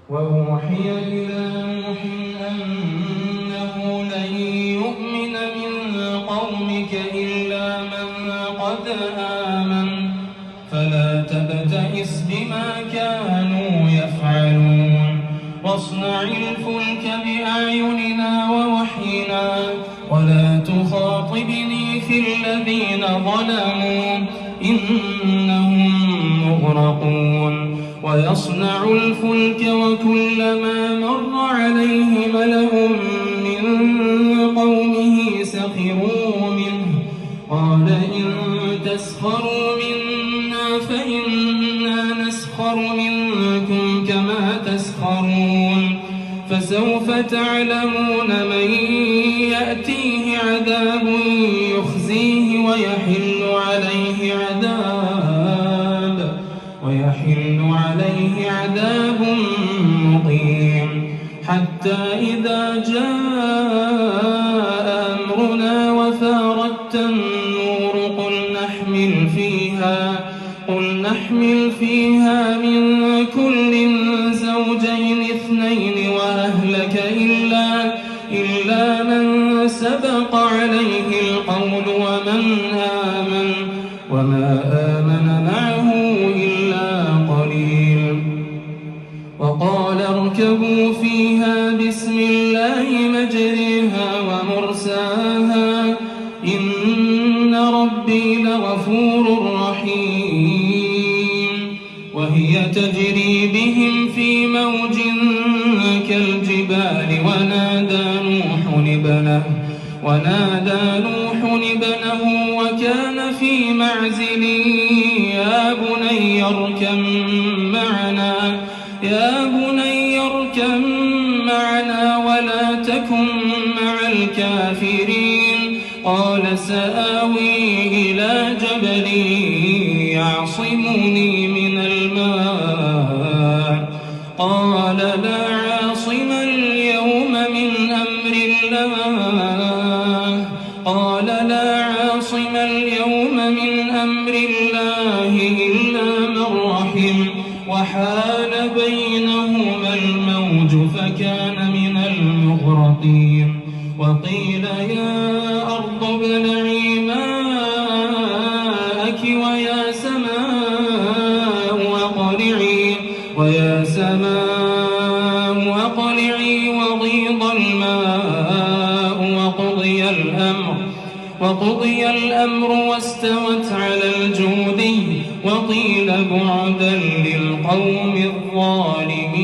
وأوحي إلى نوح أنه لن يؤمن من قومك إلا من قد آمن فلا تبتئس بما كانوا يفعلون واصنع الفلك بأعيننا ووحينا ولا تخاطبني في الذين ظلموا إنهم مغرقون ويصنع الفلك وكلما مر عليه ملأ من قومه سخروا منه قال إن تسخروا منا فإنا نسخر منكم كما تسخرون فسوف تعلمون من يأتيه عذاب يخزيه ويحل عليه عذاب مقيم حتى إذا جاء أمرنا وفارت النور قل نحمل فيها من كل زوجين اثنين وأهلك إلا من سبق عليه القول وما آمن معه إلا قليل وقال اركبوا فيها بسم الله مجريها ومرساها إن ربي لغفور رحيم وهي تجري بهم في موج كالجبال ونادى نوح ابنه وكان في معزل يا بني اركب معنا ولا تكن مع الكافرين قال سآوي إلى جبل يعصمني من الماء قال لا عاصم اليوم من أمر الله إلا من رحم وحال بينهما الموج فكان من المغرقين وقيل يا أرض ابلعي ماءك ويا سماء أقلعي وغيض الماء وقضي الأمر واستوت على الجودي وقيل بعدا للقوم الظالمين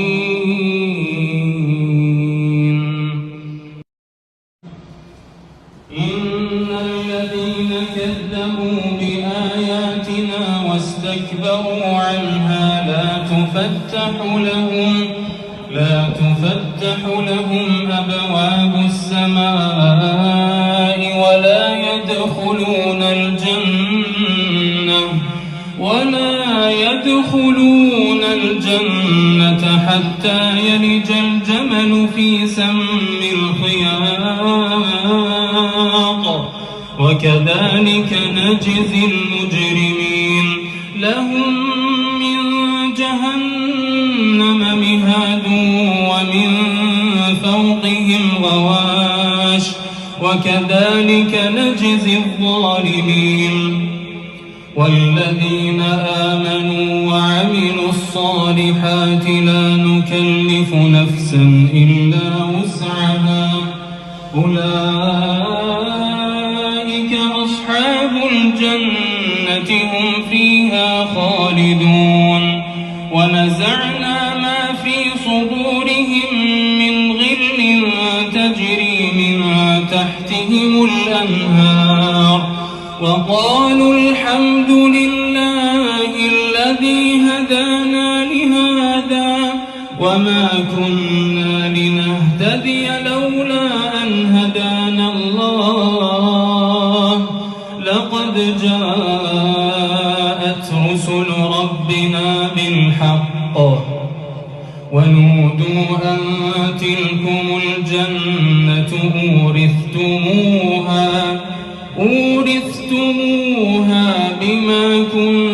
إن الذين كذبوا بآياتنا واستكبروا عنها لا تفتح لهم أبواب السماء ولا يدخلون الجنة حتى يلج الجمل في سم الخياط وكذلك نجزي المجرمين لهم من جهنم مهاد ومن فوقهم غواش وكذلك نجزي الظالمين والذين آمنوا وعملوا الصالحات لا نكلف نفسا إلا وسعها أولئك أصحاب الجنة هم فيها خالدون ونزعنا ما في صدورهم من غل تجري من تحتهم الأنهار وقالوا الحمد لله الذي هدانا لهذا وما كنا لنهتدي لولا أن هدانا الله لقد جاءت رسل ربنا بالحق ونودوا أن تلكم الجنة أورثتموها بما كنتم